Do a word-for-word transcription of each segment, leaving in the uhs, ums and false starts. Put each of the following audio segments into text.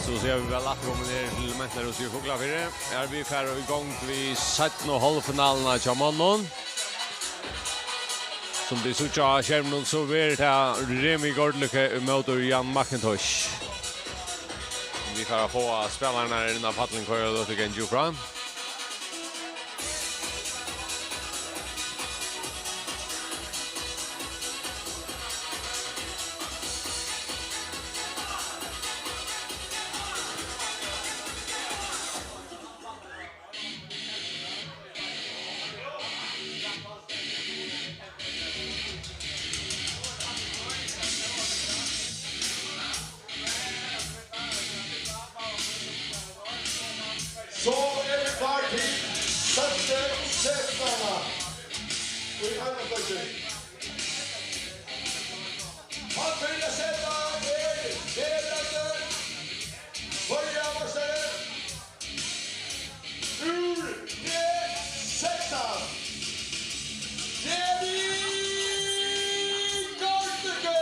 So siga vit væl afturkomin her til Mentanarhúsið í Fuglafirði. Her vit fara í gongd við seinnu hálvfinaluna hjá monnum. Sum tit síggja á skerminum, so verður tað Remi Gordeløkka ímóti Jan McIntosh. Vit fara at fáa spælararnar inn á pallin, hvørja løtu ganga frá. So eru vit klár til seinnu setuna í annað flokki. Tann fyrra seta er verandi føroyameistari úr B sekstan, Remi Gordeløkka.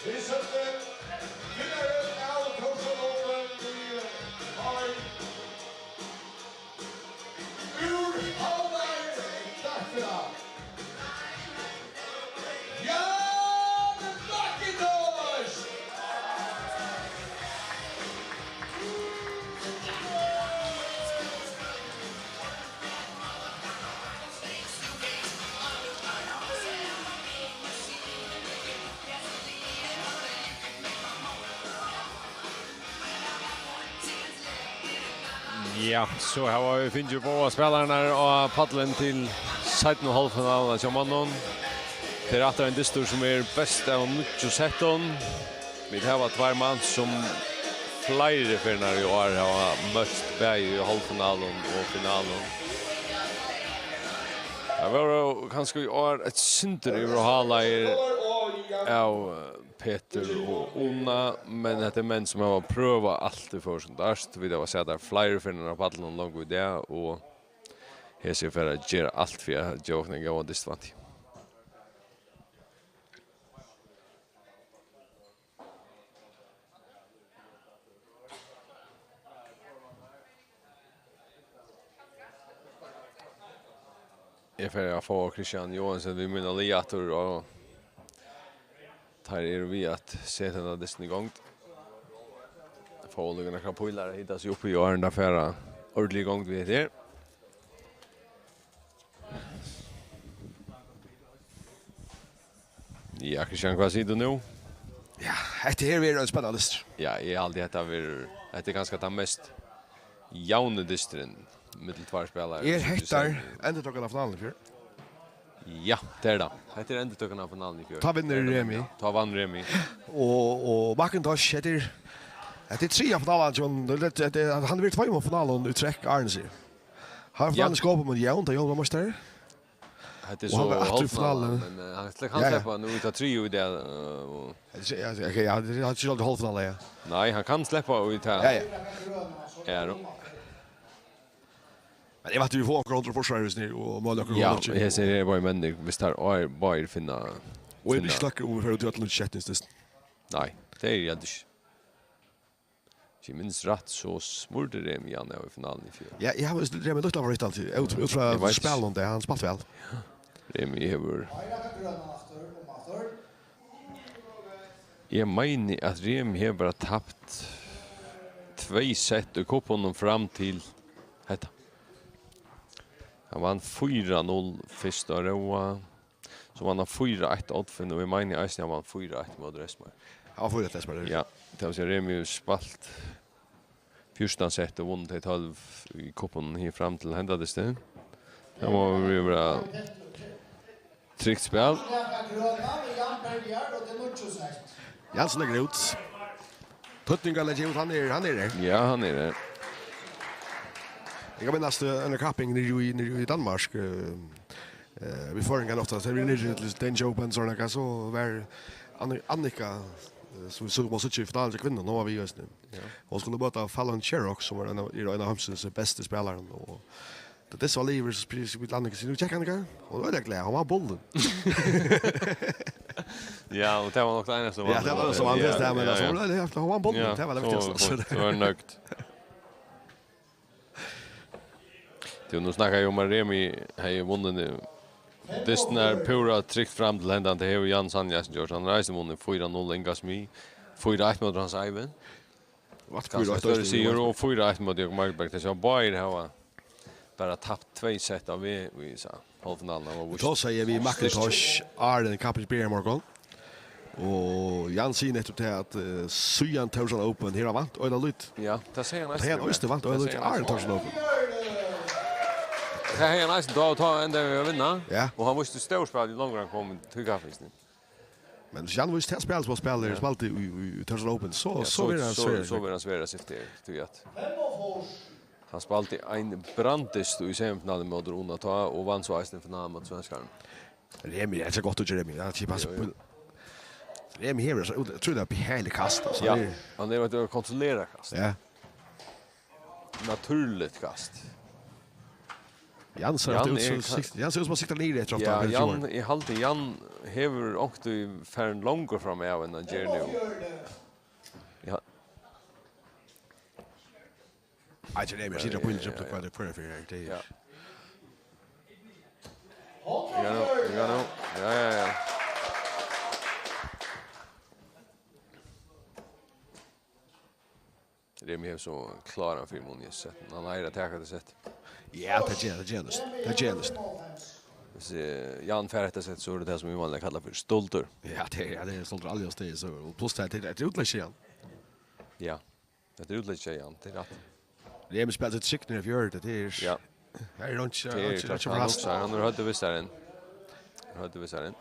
Vit søktu vinnara av Tórshavn í Havn. Úr Havnar, takk fyri tað. Jan McIntosh! Ja, so hava vit fingið báðar spælararnar á pallin til seinnu hálvfinaluna hjá monnum. Tað er aftur ein dystur sum er best av níggju settum. Vit hava tveir menn sum fleiri ferðir í ár hava møtt bæði í hálvfinalum og finalum. Tað var kanska í ár eitt sindur yvirhálagir av, eh, Petur og Una, men hetta er menn sum hava prøvað alt í Føroyum sum dart. Vit hava sæð teir fleiri ferðir á pallinum longu í dag, og hesi fara at gera alt fyri at geva okkum ein góðan dyst, vænti eg. Eg fari at fáa Kristian Johansen við mína lið aftur, og teir eru við at seta henda dystin í gongd. Fáa líka nakrar pílar at hita seg upp í, áðrenn teir fara ordiliga í gongd við hetta her. Ja, Kristian, hvat sigur tú nú? Ja, hetta her verður ein spennandi dystur. Ja, eg haldi, hetta verður, hetta er kanska tann mest javni dysturin millum tveir spælarar. Er hetta endurtøkan av finaluni í fjør? Ja, tað er tað. Hetta er endurtøkan av finaluni í fjør. Tá vinnur Remi. Tá vann Remi. Og, og McIntosh, hetta er, hetta er triðja finalan, John. Hetta er, hann hevur verið í tveimum finalum í trekk, áðrenn seg. Hann var finaluni í Skopun, men Jón, tá Jón var meistari. Hetta er so hálvfinalan, men, eh, hann sle-, hann sleppur nú út av triðju í dag, eh, og Hetta er, ja, ok, ja, hetta er ikki hálvfinala, ja. Nei, hann kann sleppa út av Ja, ja. Ja, nú. Men eg veit, vit fáa okkurt undir forsvar, viss nú, og møla okkurt Ja, undir. Hesir eru bara menn, viss teir eru, bara finna, Og eg bli finna ikki kløkkur um vit fara út í øllum sjettum. Nei, tað er eg ikki. Hvis eg minnist rætt, so smurdi Remi hann av í finaluni í fjør. Ja, eg havi Remi lítið av Ítali, út, út frá Eg veit. spælinum, hann spældi væl. Remi hevur Meira grønan aftur og aftur. Eg meini, at Remi hevur bara tapt tvey sett í kuppunum fram til hetta. Hann vann fýra null fyrst á Róa, so vann hann fýra eitt á Oddfinn, og eg meini eisini, hann vann fýra eitt móti Resmar. Hann vann fýra eitt móti Resmar, ja. Ja, tað vil siga, Remi hevur spælt fjúrtan sett og vunnið tey tólv í kuppunum her fram til henda dystin. Tað má vel vera trygt spæl. Jansen leggur út. Tøtningar leggja út, hann er, hann er her. Ja, hann er her. Eg kann minnast, eh, eina kapping niðri í, niðri í Danmark, eh, eh, við føroyingar ofta, so eru vit niðri til Danish Open, so nakað, so var Anni-, Annika, eh, sum, sum var so í finaluni til kvinnur, hon var við í eisini. Ja. Hon skuldi møta Fallon Sherrock, sum var ein av, er ein av heimsins bestu spælarum, og tá dystin var liðugur, so spyr-, spyr Annika, "Nú gekk, Annika?" Hon var øgiliga glað, hon var bundin. Ja, og tað var nokk tað einasta, ja, tað var tað, sum var, ja, tað, men, ja, altso, ja, hon var, ja, hon var bundin, ja, tað var tað, so, viktigaste, so, so var hon nøgd. Tú, nú snakka eg um, at Remi hevði vunnið nú. Dystin er púra trygt fram til hendan, tað hevur Jan sanniliga eisini gjørt. Hann hevur eisini vunnið fýra null, Inga Smee. Fýra eitt móti Hans Eivind. Kanska størri sigur, og fýra eitt móti Jakob Markberg. Tað sjá báðir hava bara tapt tvey sett á veg í hesa hálvfinaluna. Tá segði eg við Macintosh, áðrenn kappingin byrjaði í morgun. Og Jan sigur nettupp tað, at, eh, síðan Tórshavn Open, her hann vant øgiliga lítið. Ja, tað segði hann eisini. Hann hevur eisini vant øgiliga lítið, áðrenn Tórshavn Open. Tað hevði hann eisini, tá, tá endaðu vit at vinna. Ja. Og hann vísti stórspæl, jú longur hann kom til kappingina. Men hvis Jan vísti tað spæl, sum hann spælir, ja, spældi í, í, í Tórshavn Open, so, ja, so, so verður hann so, svær, so verður hann svær at seta her, tí at hann spældi ein branddyst í semifinalu móti Rúna tá og vann so eisini finaluna móti svenskarunum. Remi, tað er so gott at gera Remi. Ja, tað passar. Jú, jú. Remi hevur so, eg trúgvi, tað er herligt kast, altso. Ja, hann er, veit tú, kontrollerar kast. Ja. Natúrligt kast. Jan sær, Jan er, Jan sær út sum hann siktar niður eftir, ja, ofta, Jan, eg haldi, Jan hevur onkuntíð farin longur fram av enn hann ger nú. Ja. Nei, tað er, men sigur, ja, ja, ja, ja, hvat er, hvat er fyri her? Tað er, ja. Ja, nú, ja, nú. Ja, ja, ja. Remi hevur so kláran fyri mun í sett. Hann eigur at taka tað sett. Ja, tað ger, tað ger hann. Tað ger hann. Hvis, eh, Jan fær hetta sett, so er tað tað sum vit vanliga kalla fyri stoltur. Ja, tað er, ja, tað er stoltur, aldri á stað, so, og pluss tað, tað er útlegg, sigur hann. Ja. Hetta er útlegg, sigur hann, tað er rætt. Remi spælir sitt signir í fjør, tað er. Ja. Her er hann ikki, tað er hann er ikki, hann er ikki klart, hann hugsar, hann er høvdið við sær inn. Hann er høvdið við sær inn.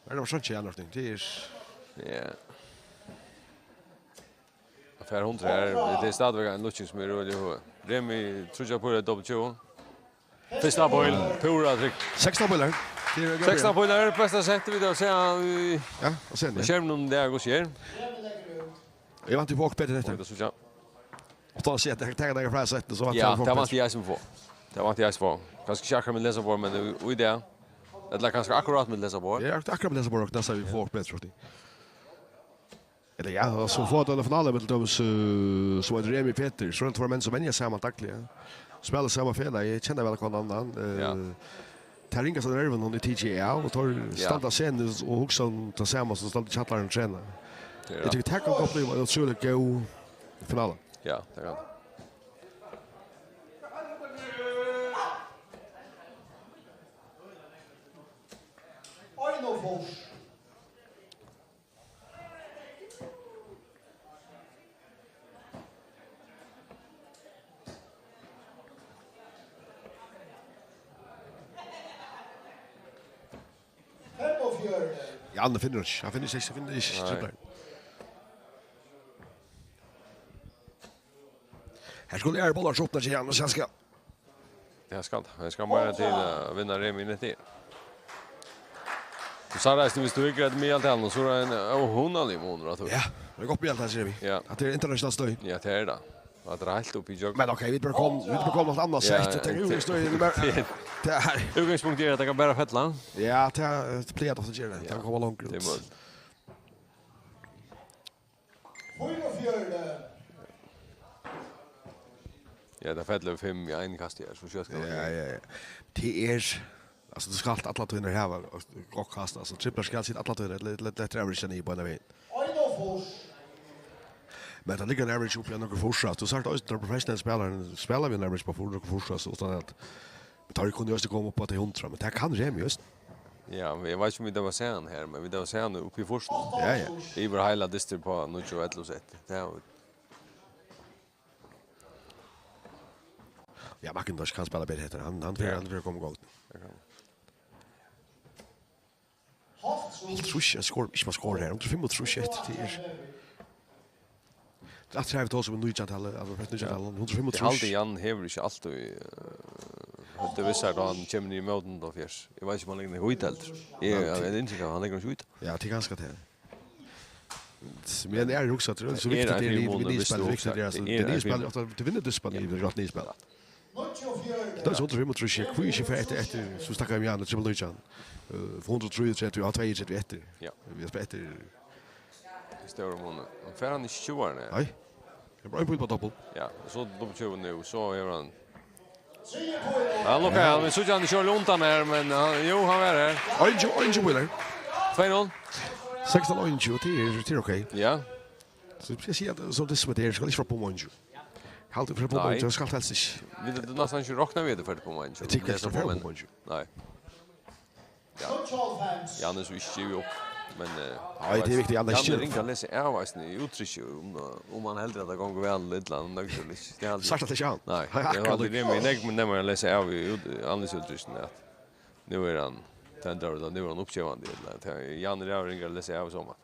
Her er tað so ikki, Jan Ørting, tað er. Ja. Hann fær hundrað her, tað er stadigvæk ein lukking sum er øgiliga høg. Remi tríggjar pílar í dobbelt tjúgu. Fyrsta píl, púra trygt. Sekstan pílar. Tað er Gabriel. Sekstan pílar, besta sett, vit hava sæð í, ja, og sen, ja, skerminum, tað er hvussu er. Eg vænti, vit fáa betri enn hetta. Og tað síggja. Og tá sé eg, tað, tað, tað er frá sett, so vænti, ja, eg, vit fáa betri. Tað vænti eg eisini fáa. Tað vænti eg eisini fáa. Kanska ikki akkurát millum lesa borð, men í, í dag. Ella kanska akkurát millum lesa borð. Ja, akkurát millum lesa borð, næsta vit fáa betri, trúgvi eg. Ella ja, og so fáa tey eina finalu millum dømis, eh, sum eitur Remi Peter, so eru tveir menn sum venja saman dagliga. Spæla sama felag, eg kenni væl hvønn annan. Eh, ja. Tað ringasta nervin, hon er tikið av, og teir, ja, standa á scenu og hugsa um tað sama sum standa í kjallaranum og trena. Ja. Eg tykki, tað kann gott blíva ein ótrúliga góð finala. Ja, tað kann. Einogfýrs. Femogfjøruti. Ja, hann finnur ikki. Hann finnur ikki, hann finnur ikki. Nei. Her skulu aðrir bollar so opna seg, Janus, hann skal. Ja, skal. Hann skal meira til at vinna Remi í netti. Og so reisir, viss tú hyggur eftir miðaltalinum, so er ein óhugnaligur munur á tí. Ja, tað er gott miðaltal, sigi eg. Ja. At tað er internationalt støy. Ja, tað er tað. Og at tað er heilt uppi í gjøgnum. Men ok, vit bara kom, vit bara kom til eitt annað sett. Ja, tað er jú støy, men tað er. Útgangspunktið er, at tað kann bara fella. Ja, tað, tað plagar ofta at gera tað. Ja. Tað kann koma langt út. Tað er møguligt. Fýraogfjøruti. Ja, tað fellur fimm í einum kasti her, so skjótt kann tað. Ja, ja, ja. Tað er, Altso, tú skalt alla tíðina hava gott kast, altso, triplar skal sita alla tíðina, ella, ella, ella average niður beinan vegin. Einogfýrs. Men tað liggur ein average uppi á nøkur fýrs, altso, tú sært eisini, teir professionellu spælararnir spæla við ein average á fýrs, nøkur fýrs, altso, uttan at, men teir kunnu jú eisini koma upp á tey hundrað, men tað kann Remi, veitst. Ja, men eg veit ikki, um vit hava sæð hann her, men vit hava sæð hann uppi í fýrsunum. Ja, ja. Yvir heila dystir á níggju og ellivu sett. Tað er jú Ja, McIntosh kann spæla betri hettur. Hann, hann fer, Ja. hann fer at koma gott. Hálvtrýss, hann skor, ikki man skor her. Hundrað og fimmogtrýss eftir til. Tað er aftur her, vit tosa um nítjantalið, altso, fyrst nítjantalið, hundrað og fimmogtrýss. Eg haldi, Jan hevur ikki altíð, eh, høvdið við sær, tá hann kemur niður ímóti hundrað og hálvfjerðs. Eg veit ikki, um hann liggur í hvíta heldur. Eg, Ja, eg havi inntrykk av, hann liggur í hvíta. Ja, tað er kanska tað. Men eg hugsi at tað er so viktigt, at tað er niðurspæl, viktigt, tað er, altso, tað er niðurspæl, ofta tú vinnur dystin yvir gott niðurspæl. Tað er so hundrað og fimmogtrýss, hví ikki fara eftir, eftir, so snakka vit um Jan, trippul nítjan, eh, hundrað og trýogtretivu, ja, tveyogtretivu eftir. Ja. Vit spæla eftir. Tað er stórur munur. Men fær hann ikki tjúgu, nei? Nei. Tað er bara ein píl á doppul. Ja, og so doppul tjúgu nú, so hevur hann Ja, lukka, hann, vit síggja hann ikki ordiliga undan her, men hann, jú, hann er her. Einogtjúgu, einogtjúgu pílar. Tvey null. Sekstan einogtjúgu, tað er, tað er ok. Ja. So eg sigi at, so tað sum tað er, skal ikki fara upp um einogtjúgu. Halda fara upp um Nei. einogtjúgu, skal helst ikki. Vit, tú næstan ikki rokna við, at tú fert upp um einogtjúgu. Eg tykki Men ikki, tað er fara upp um einogtjúgu. Nei. Ja. Jan er so ikki givið upp, men, eh, Nei, tað er viktigt, Jan er Jan ikki er givið upp. ringur at lesa av eisini í úttrykki, um, um hann heldur at tað gongur væl ella illa, hann nøgdur ikki. Tað er hann Sært at tað ikki er hann. Nei, Hann er tað er akkurát hann, líka. Remi er nógv nemmari at lesa av í út-, andlitsúttrykkinum, at nú er hann tendraður, ella nú er hann uppgevandi, ella at Jan er ræðuliga ringur at lesa av í so máta.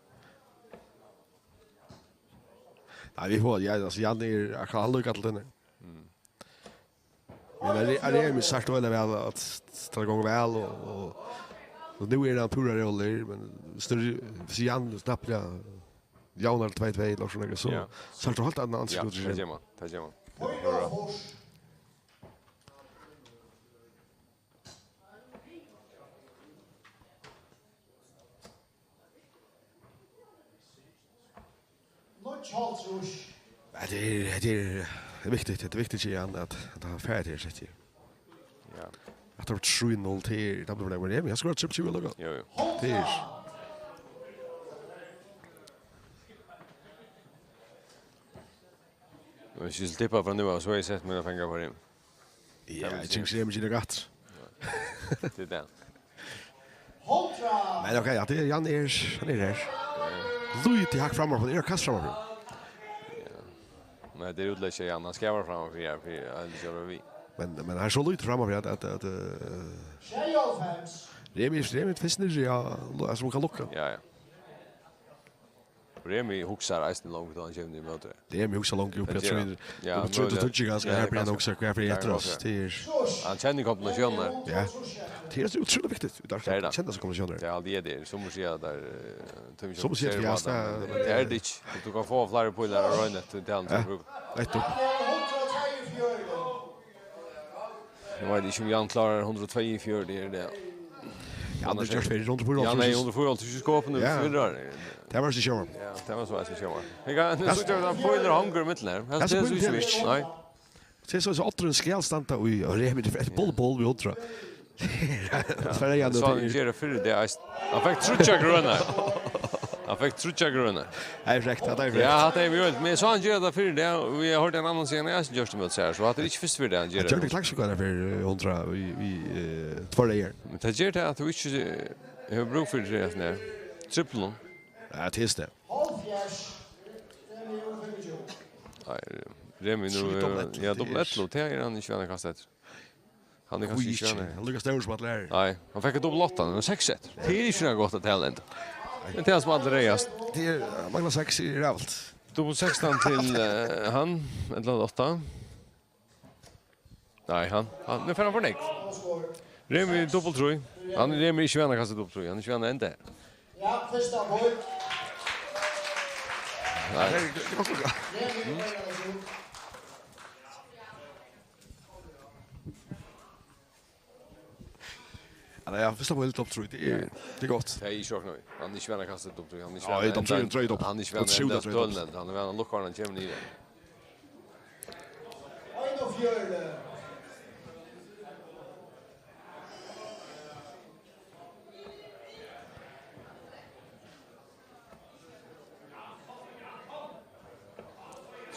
Nei, vit fáa, ja, altso, Jan er akkurát líka til denne. Mm. Men er, er, er, vit sært øgiliga væl, at tað gongur væl, og, og, og nú er hann púra róligur, men hvis tú, hvis Jan knappliga javnar tvey tvey, ella so, Ja. so sært tú heilt annað Ja, ansikt út í tað seg. ger man, tað ger man. Hurra. Níggjuoghálvtrýss. Ja, tað er, tað er, tað er viktigt, tað er viktigt, sigur hann, at, at hann fær tað her sett her. Ja. At tað var trý null til, tað bleiv, men Remi, hann skorar trippul tjúgu líka. Jo, jo. Tað er Men hvis vit tippa frá nú av, so hevði eg sett mínar pengar á Remi. Ja, Tað vil eg siga. Tykist Remi ikki er gott. Tað er tað. Men ok, ja, tað er, Jan er, hann er her. Lítið hakk frammanfyri, hann er kast frammanfyri. Ja. Men tað er útlegg, Jan, hann skal vera frammanfyri her, fyri at hann ikki er við. Men, men hann er so lítið frammanfyri at, at, at, eh, Sjeyoghálvfems. Remi, Remi, fyrst niðri, ja, lo-, altso, hon kann lukka. Ja, ja. Remi hugsar eisini langt, tá hann kemur niður ímóti. Remi hugsar langt upp Tað at ger hann. trýn, Ja, upp at trýn, møguliga. tað er ganska Ja, her, Brian ganska. hugsar, hvat er Ja, eftir oss? ganska. Tað er Ja. Hann kennir kombinatiónirnar. Ja. Tað er so utrolig viktigt. Tað er Tað er tað. kjenda seg kombinatiónir. Tað er aldri er tað. Sum siga tað, eh, tømmer Sum siga, seg ja, mata, men tað er tað ikki. Tú kann fáa fleiri pílar á roynet, til hann Ja. til brúk. Nettopp. Eg veit ikki, um Jan klárar hundrað og tveyogfjøruti, er tað? Ja, hann hevur gjørt fyri hundrað og fýra og hálvtrýss. Ja, nei, hundrað og fýra og hálvtrýss í skopun Ja. fyrra. Tað var so sjónvarp. Ja, tað var so eisini sjónvarp. Eg kann, nú Hasi-, síggja, at pílur hongur millum her. Hasi Hasi, tað pílur svíkst. Nei. Tað er so, so Otterin skal standa í, og Remi, tað er eitt boll, boll við Ottra. Sverre, ja, So hann tað er ger tað fyrr, tað er eisini. Hann fekk tríggjar grønar. Hann fekk tríggjar grønar. Tað er frekt, tað er frekt. Ja, hatta er vi gjort. Men so hann ger tað fyrr, tað, og eg hoyrdi ein annan siga, nei, eg gjørdi tað mot seg, so hatta er ikki fyrst fyri tað hann Hann ger gjørdi tað. Klaksvíkar fyri, eh, hundrað í, í, eh, tveir dagar. Men tað ger tað at tú ikki, eh, hevur brúk fyri tað, sånn her. Trippulum. Ja, tað er tað. Hálvfjerðs. Remi er um fimmogtjúgu. Nei, Remi nú, Trý dobbul eh, ellivu, ja, tað dobbul er ellivu, tað er hann ikki vanur at kasta eftir. Hann er kanska Hví ikki ikki? vanur. Hann er líka stórur sum allir aðrir. Nei, hann fekk eitt dobbul átta, hann er seks eftir. Tað er ikki nakað gott at tala enntá. Nei. Men tað er hann sum allir reiðast. Tað er, hann manglar seks í rævult. Dobbul sekstan til, eh, hann, ella átta. Nei, hann, hann, nú fer hann fyri nógv. Remi dobbul trý. Hann, Remi er ikki vanur at kasta dobbul trý. Hann er ikki vanur at enda her. Ja, fyrsta boy. Nei. Tað er, tað er gott lukka. Remi, Mm. Ja, nei, ja, fyrsta boy, dobbul trý, tað er, tað er gott. Tað er ikki okkum. Hann er ikki vanur at kasta dobbul trý. Hann er ikki Ja, vanur at dobbul trý, enda, dobbul. hann er ikki vanur at Dobbul trý, enda dobbul. støðuna, hann er vanur at lukka hann kemur niður. Einogfjøruti.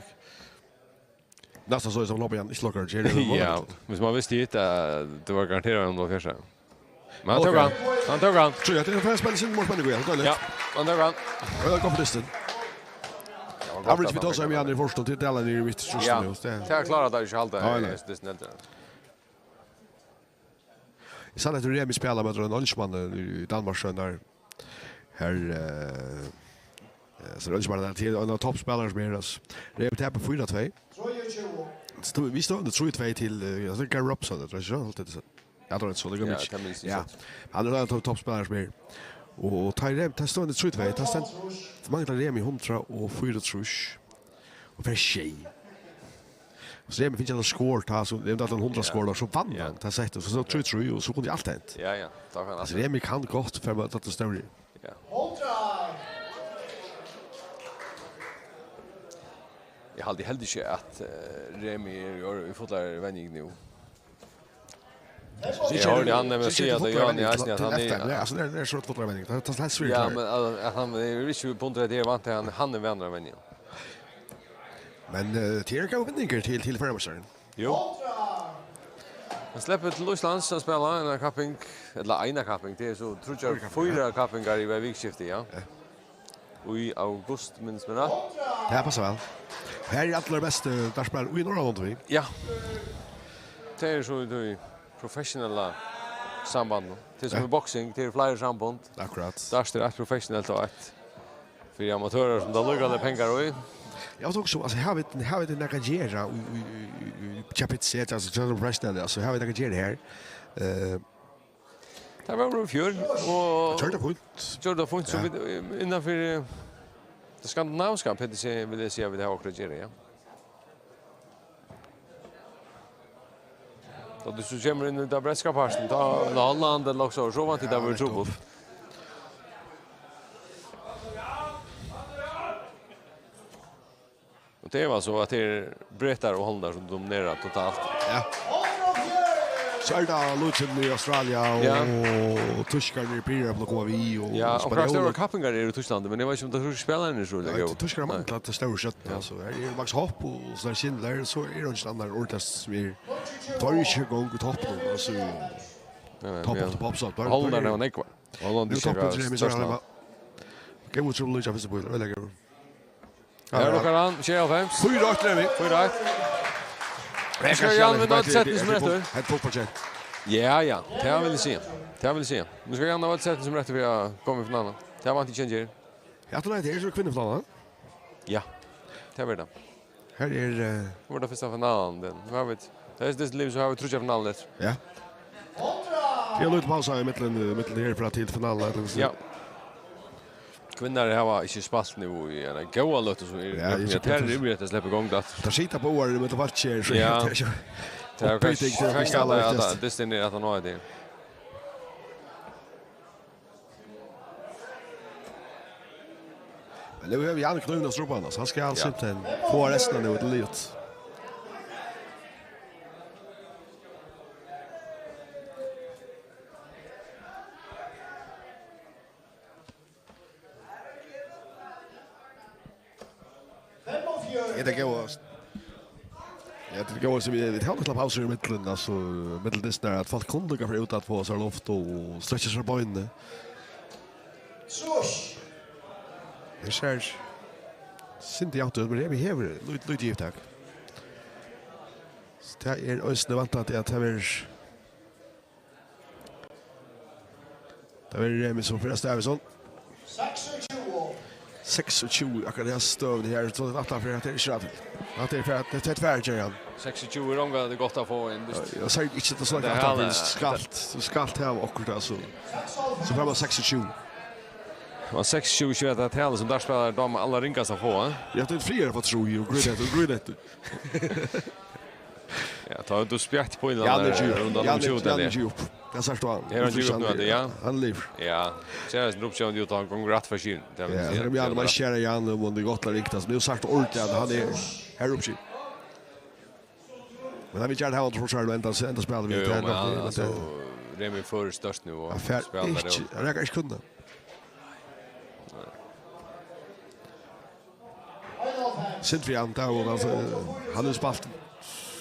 Atlantic. Næstan so sum loppa igjen, ikki lokkar, ikki her, Ja, hvis man visste hit, eh, det var garanteret en hundre og hálvfjerds. Men han tók Ok. hann, han tók hann. Trúgvi, at tað fer at spæla seg meira spenning í, tað er Ja, lætt. han tók hann. Og tað er gott for dystin. Ja, Average, vit tosa um Jan í fyrstu, til Dalan í mitt trýst Ja, nú, so tað tað er klart at tað ikki halda Nei, nei. Dystin heldur. Eg sá at Remi spæla við ein Olsmann í Danmark, so har, har, eh, eh, so Olsmann er til ein av toppspælarunum sum er, altso. Remi tapir fýra tvey. Stó-, vit standa trý tvey til, eh, altso, Gary Robson, tað er ikki so, alt hetta. Ja, tað er so, tað er Ja, mykje. tað minnist eg Ja. skjótt. Hann er ein av toppspælarunum sum er. Og, og tá Remi, tá standa trý tvey, tá stend-, manglar Remi hundrað og fýraogtrýss. Og fær sjey. So Remi fær ikki skor, tá, so Remi, tá hann hundrað Ja. skorar, so vann Ja. hann, tá sett, so, so trý trý, og so kundi alt hent. Ja, ja, tá kann Altso, alt. Remi kann gott, fær man tað størri. Ja. Eg haldi heldur ikki, at, eh, Remi er í or-, í fullari venjing nú. Eg hoyrdi hann nemliga siga at Johan Jensen, at hann er Ja, altso, tað er, tað er so fullari venjing. Tað er, tað er heilt Ja, sikkert. men at, at hann er ikki í punkt, at hann, hann er vanur at venja. Men, eh, tað er góðar venjingar til, til føroyameistaran. Jú. Hann sleppur til Íslands at spæla eina kapping, ella eina kapping, tað er so, trúgvi eg, fýra kappingar í hvørjum vikuskifti, ja. Ja. Í august, minnist meg rætt. Tað passar væl. Her eru allir bestu dartspælarar í Norðurlondum, við. Ja. Tað er so í tí professionella sambandinum. Tað er sum Ja. í boksing, tað eru fleiri sambond. Akkurát. Dart er eitt professionelt og eitt fyri amatørar, sum tað lukka pengar í. Eg var hugsa um, altso, her vit, her vit nakað gera í, í, í, í, í Chapit Set, altso, Chapit Professional, altso, her vit nakað gera her. Eh, Tað var í fjør, og Gjørdi tað fínt. gjørdi tað fínt, so Ja. vit, eh, innanfyri, eh, tað skandinaviska P T C, vil eg siga, vit hava okkurt at gera, ja. Tá tú so kemur inn í ta bretska partin, tá, ella Holland, ella okkurt, so vant eg Ja, tað verður nettupp. trupult. Og tað er jú so, at tað eru bretar og hollendarar, sum dominera totalt. Ja. Arda Lutsen í Australia, ja, og týskarnir byrja at koma við, og ja, og spanjól-, kappingar eru í Týsklandi, men eg veit ikki, um tað er týskir spælararnir, so ja, tað er týskar. Nei. Mangla tað stóru stjørnuna, ja, altso, her er Max Hopp og so er Schindler, so er hann ikki annar orðast sum er. Tað er ikki gong í toppinum, altso. Nei, nei, topp, ja. Topp, topp, topp, topp. Holland er nógvar. Holland er toppur, størsta. Góður trupulleiki á fyrstu bíl, veldig góður. Her lukkar hann, sjeyoghálvfems. Fýra eitt, Remi. Fýra eitt. Nú skal Jan við øll sett sum eftir. Hetta er fótbóltsjent. Ja, ja, tað vil eg siga. Tað vil eg siga. Nú skal Jan við øll sett sum eftir fyri at koma í finaluna. Tað vant ikki at gera. Ja, tað er, tað er so kvinnufinala. Ja, tað er tað. Her er, eh, nú er tað fyrsta finalan, den. Nú hava vit, tað er dystin liv, so hava vit tríggjar finalur eftir. Ja. Tað er ein lítil pausa í millum, eh, millum her frá til finaluna, ella so. Ja. Kvinnur hava ikki spælt nú í eina góða løtu, so er, ja, tað er jú rætt at sleppa í gongd aftur. Tað sita báðar í millum fólki her, so ja, tað er jú, tað er uppbygging, kanska, tað er kanska at, at dystin er at ná eftir. Men nú hevur Jan knívin á strupan, so hann skal, ja, simpelthen fáa restina nú til liðugt. Er tað góðast? Ja, tað er góðast, vit, vit hava nakrar pausur í millum, altso, millum dystirnar, at fólk kunnu líka fara út at fáa sær luft og strekkja sær beinini. Her sær sindur javnt út, men Remi hevur lít-, lítið yvirtak. So tað er eisini væntandi, at tað verður Tað verður Remi, sum fer av stað við sum. Seksogtjúgu. Seksogtjúgu, akkurát, tað er støðan her. So aftan fyri, at tað er ikki rætt. At tað er fyri, at tað er tvær, Kjartan. Seksogtjúgu er ongantíð gott at fáa inn, víst. Ja, eg sigi ikki, tað er so langt aftan fyri, skalt, skalt hava okkurt, altso. So fær man seksogtjúgu. Og seksogtjúgu er tað talið, sum dartspælarar dámar allar ringast at fáa, eh? Ja, tað er fleiri at fáa, trúgvi eg, og grøn eftir, og grøn eftir. Ja, tá tú spjætt på Jan er djúp. Jan er, Jan er djúp. Tað sært tú hann. Er hann djúp nú, ja? Hann livir. Ja. Sær hann uppsjóðandi út, hann gongur rætt fyri seg. Ja, tað vil eg siga. Jan, man sær Jan, um hann er gott eller ikki, altso, nú sært tú ordiliga, at hann er her uppi. Men hann vil gjarna hava hann forsvar, men enda, enda spælir við. Jú, men hann, altso, Remi er for størst nú og spælir ikki, hann rakar ikki kunna. Synd fyri Jan, tað er jú, altso, hann hevur spælt.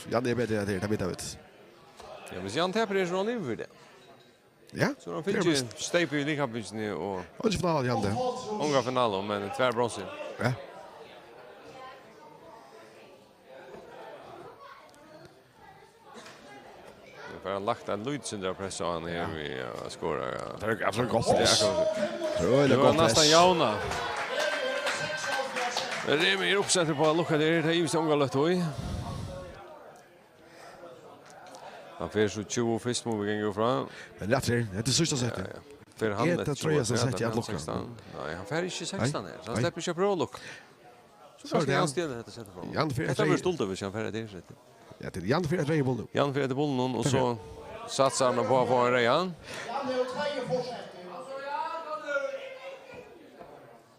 Jan er betri enn tað, tað vita vit. Ja, men Jan tapar, er so hann livir fyri tað. Ja, so hann fekk steyp í liðkappingini og eingin finala, Jan, tað. Onga finalu, men tvær bronsur. Ja. Nú fær hann lagt eitt lítið sindur av pressi á hann her við at skora, ja. Tað er absolutt gott press. Tað er øgiliga gott press. Nú er hann næstan javnað. Remi er uppsettur á at lukka tað her, tað ivist eg onga løtu í. Hann fer so tjúgu fyrst, mugu vit ganga út frá. Men rætt er, hetta er síðsta settið. Ja, ja. Fer hann eftir tjúgu, tríati, sekstan. Nei, hann fer ikki sekstan her, so hann sleppur ikki at prøva at lukka. So kanska Jan stjól hetta settið frá. Jan fer eftir. Hetta verður stoltur, hvis hann fer eftir settið. Ja, tað er Jan fer eftir bólnum. Jan fer eftir bólnum, og so satsar hann á at fáa ein reyðan.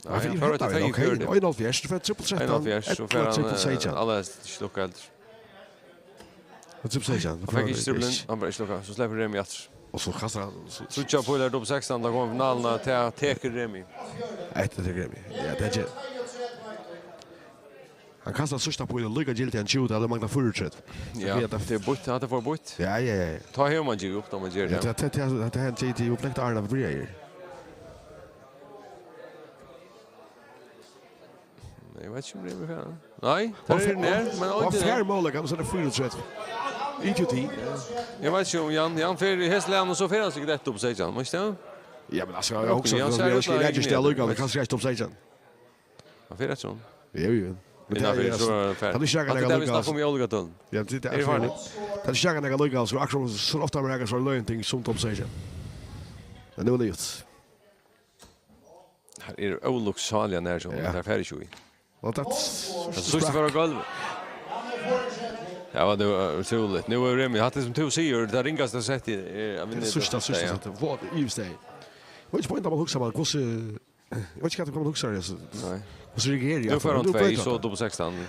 Nei, hann fer eftir tveyogfjøruti. Einoghálvfjerðs, so fer trippul trettan, einoghálvfjerðs, so fer hann, trippul seytjan. Alla helst ikki lukka heldur. Og trippul seytjan. Hann fekk ikki trippulin, hann var ikki lukka, so sleppur Remi aftur. Og so kastar hann, so tríggjar pílar, trippul sekstan, tá kemur finaluna, tað tekur Remi. Hetta tekur Remi. Ja, tað ger. Hann kastar síðsta píl, líka gildi hann tjúgu, tað manglar fýraogtretivu. Ja, tað er býtt, hatta er for býtt. Ja, ja, ja. Tá hevur man givið upp, tá man ger tað. Ja, tað, tað, tað, tað, tað, tað, tað er jo blekt Arne, vi er. Eg veit ikki, um Remi fer. Nei, tað er nær, men hann fær møguleikan, so er tað fýraogtretivu. Idioti. Eg veit ikki, um Jan, Jan fer í heslan, og so fer hann sikkurt eftir upp seytjan, má ikki tað? Ja, men altso, eg hugsi, Jan, eg skal lukka, kanska eftir upp seytjan. Hann fer eftir honum. Jú, jú. Men tað er, so fer hann. Tað er ikki nakað, tað er tað, vit snakka um í álíka tølum. Ja, tað er, tað er farligt. Tað er ikki nakað, so akkurát so ofta man rakar so løgin ting sum upp seytjan. Men nú er tað gjørt. Her er óluksáliga nær, so tað fer ikki í. Og tað, tað síðsta fer á gólv. Ja, men tað var, eh, ótrúligt. Nú er Remi, hatta sum tú sigur, tað ringasta settið er at vinna. Tað er síðsta, síðsta settið. Hvat er í steig? Eg veit ikki, um man hugsar, man, hvussu, eg veit ikki, hvat man hugsar, altso. Nei. Hvussu reagerar eg? Nú fer hann tvey, so trippul sekstan. Ja.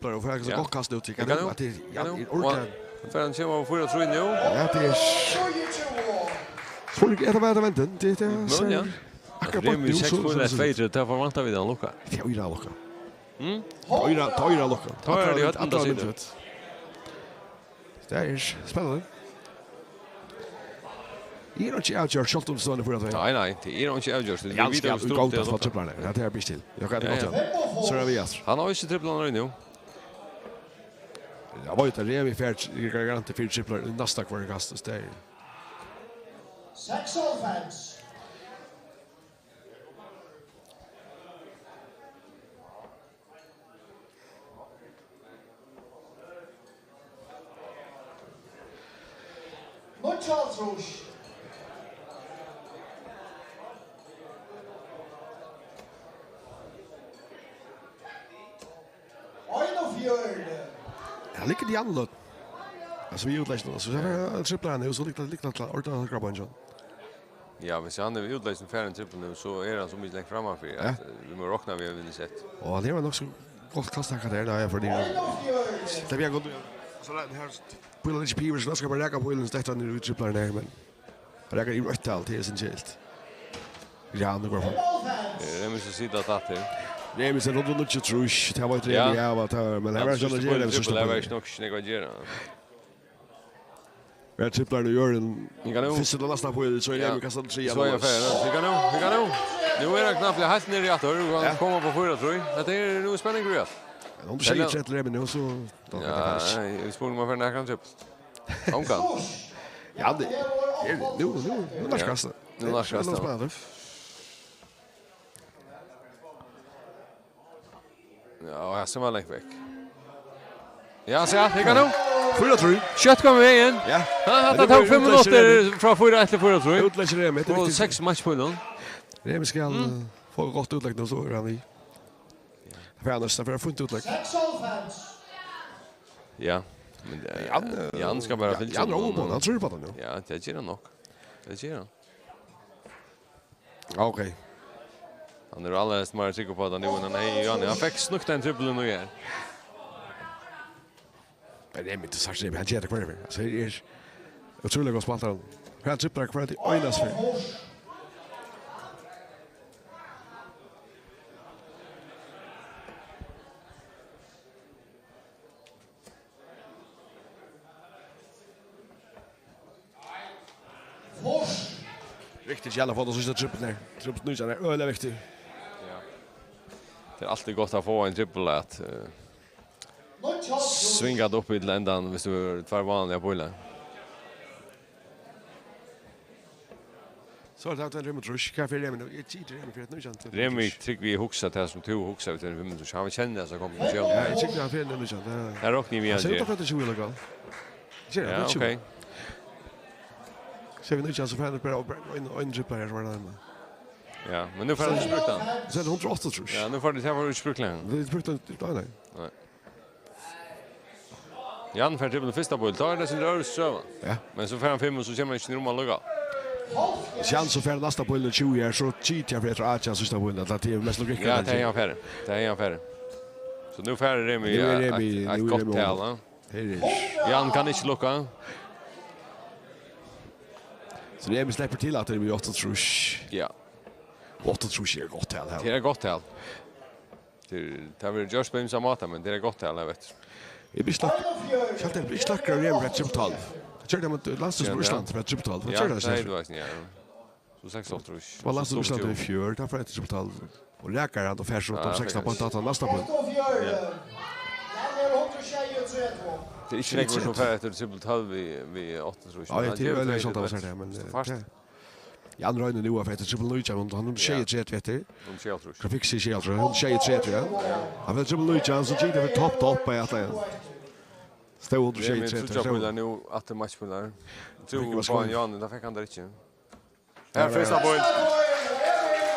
triplar og fær so Ja. gott kast út. Eg Eg kann jú. at tað, ja, Eg kann jú. tað er Og ordiliga. hann fer hann kemur á fýra trý nú. Ja, tað er Spurning, er tað bara at venda? Tað, tað Men, ja. sær akkurát Remi beint út, seks so, poeng, so, so. tvey trý, tað forvænta vit hann lukkar. Fýra lukkar. Mm? Fýra, fýra lukkar. Tá er Allar í myndir, høvdinum allar situr. myndir. Tað er spennandi. Eg er ikki avgjørt, sjálvt um stóðan er fýra tvey. Nei, nei, tað er ikki avgjørt. Vit Jan vita skal jú í strutt, góðum tað fall er triplarnar. Ja, tað er best til. Eg kann Ja, gott, ja. ja. So er vit aftur. Hann hevur ikki triplarnar nú. Eg veit at Remi fer, eg er garantert fyri triplar í næsta hvørjum kasti, so tað er Seks og hálvfems. Níggjuoghálvtrýss. Einogfjøruti. Ja, liggur í andløt. Altso, vit útleiðsla, so, ja, triplar hann, og so liggur, liggur hann til ordan at grabba hann, John. Ja, viss hann er útleiðsla fyri ein trippul nú, so er hann so mikið langt frammanfyri, Ja. at, eh, vit mugu rokna við at vinna sett. Og hann hevur nokk so gott kast, hann, har, ja, fordi tað bleiv gott. So er tað her, pílan ikki pílur, so nú skal bara raka pílin, so dettur hann niður í triplarnar, men hann rakar yvir eitt tal, tað er sindur ilt. Ja, nú gongur hann. Eh, Remi skal sita tætt her. Remi, so er tað níggjuoghálvtrýss, tað var Ja. ja, var tað, men her Ja, var so ikki nógv at gera. Hevur ikki nógv snakk at gera. Vit tripla nú í jørðini. Hygg nú. Fyrst til næsta píl, so er Ja. Remi kastar til triðja. So er hann ferdig. Hygg nú, hygg nú. Nú er hann knappliga heilt niðri aftur, og hann Ja. kemur upp á fýra trý. Hetta er nú spenning, ja. Ja, nú er tað Remi nú, so Ja, eg spurdi um hann fær nakran trippul. Ongan. Ja, tað er, nú, nú, nú er Ja. tað. Nú er tað Nú er tað. spennandi. Ja, og her sær man langt vekk. Ja, so, hygg nú. Fýra trý. Skjótt kemur vegin. Ja. Ja, Men tað tað tók var fimm minuttir útleiðsla. frá fýra eitt til fýra trý. Útleiðsla, Remi, tað er Og viktigt. seks match på nú. Remi skal, Mm. eh, fáa gott útlegg nú, so er hann í. Ja. Tað fer hann næstan, tað fer fínt útlegg. Seks og hálvfems. Ja, men, eh, Jan, eh, Jan skal bara ja, fylgja Jan er honum. Over på hann, hann trýr upp á tað nú. Ja, tað ger hann nokk. Tað ger hann. Ok. Hann er allarhelst meira tryggur uppá tað nú enn hann hevði í Jan. Hann fekk snøgt ein trippul nú her. Men tað er mitt sagt, hann ger tað hvørja ferð. Altso, hann er ótrúliga góður spælari. Hann triplar hvørja ferð, einasta ferð. Viktigt í alla fall, at síðsta trippul her. Trippul nítjan er øgiliga viktig. Ja. Tað er altíð gott at fáa ein trippul at, eh, svinga tað upp í til endan, viss tú hevur tveir vanligar pílar. So er tað tvey hundrað og fimmogtrýss. Hvat er Remi nú? Eg trúgvi Remi fyri eitt nítjan. Remi, trúgvi eg, hugsar tað sum tú hugsar við tvey hundrað og fimmogtrýss. Hann kennir hasa kombinatión. Ja, eg trúgvi hann fyri eitt nítjan. Tað Tað rokni eg við, hann hann sær ger. Út av tjúgu, ella hvat? Ger hann Ja, ikki? ok. Sær vit nítjan, so fer hann bara og ein, ein trippul her, so er hann heima. Ja, men nú fær hann ikki brúkt hann. So er tað hundrað og áttaogtrýss. Ja, nú fær hann, tað fær hann ikki brúkt longur. Vit brúktu hann, nei, nei. Nei. Jan fær trippul fyrsta píl, tá er tað sindur øðrvísi søga. Ja. Men so fær hann fimm, og so kemur hann ikki niður um hann lukka. Hvis Jan so fær næsta píl í tjúgu her, so gita fyri eftir átjan síðsta píl, at tað er mest logikk. Ja, tað er hann ferdig. Tað er hann ferdig. So nú fær Remi Nú er Remi, eitt, eitt nú er gott Remi tal, over. ja. Her er Jan kann ikki lukka. So Remi sleppur til at tað er við áttaogtrýss. Ja. Áttaogtrýss er gott tal her. Tað er gott tal. Tað er, tað verður gjørt á ymsan máta, men tað er gott tal, eg veit. Eg bli slakk-, helt eg bli slakkur av Remi frá trippul tólv. Tað gjørdi hann mot landsliðið Ja, í ja. Íslandi frá trippul tólv. Tað Ja, gjørdi hann nei, ikki. tú veitst, ja. So seksogtrýss. Tað var landsliðið í Íslandi í fjør, tað var eftir trippul tólv. Og rakar hann og fær so Ja, topp sekstan ok. Poeng, tá næsta poeng. Ja. Tað er ikki nógvur sum fær eftir trippul tólv við, við áttaogtrýss, Ja, men hann tað er kemur vel treytið, sjáldant, vet. sær tað, men, So eh, fast. tað Jan roynir nú at fáa eftir trippul nítjan, hon, hon Ja. sjeyogtretivu eftir. Hon sjeyogtrýss. Hvat fikk seg sjeyogtretivu? Hon sjeyogtretivu, ja. Hann fær trippul nítjan, so gita fyri topp, topp, ja, ja. Stóð hundrað og sjeyogtretivu, Remi, tríggjar stóð. Pílar nú, aftur matchpílar. Trúgvi Remi, eg, Jan, tað fekk hann tað ikki. Her, fyrsta píl.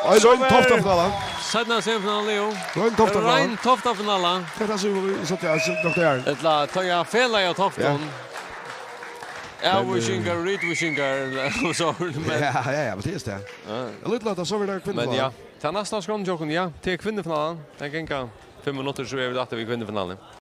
Ein rein Toftafinala. Seinna semifinala, jú. Rein Toftafinala. Rein Toftafinala. Hetta sum vit sóttu, ja, sum Doktor Jarl. Ella, tá, ja, felag av Toftum. Ja. Avvíkingar og ritvíkingar, og so, men ja, ja, ja, men tað er tað. Ja. Ein lítil løta, so verður tað kvinnufinala. Men ja, tað er næsta skránna hjá okkum, ja, til kvinnufinala. Tað ganga fimm minuttir, so eru vit aftur við kvinnufinaluni.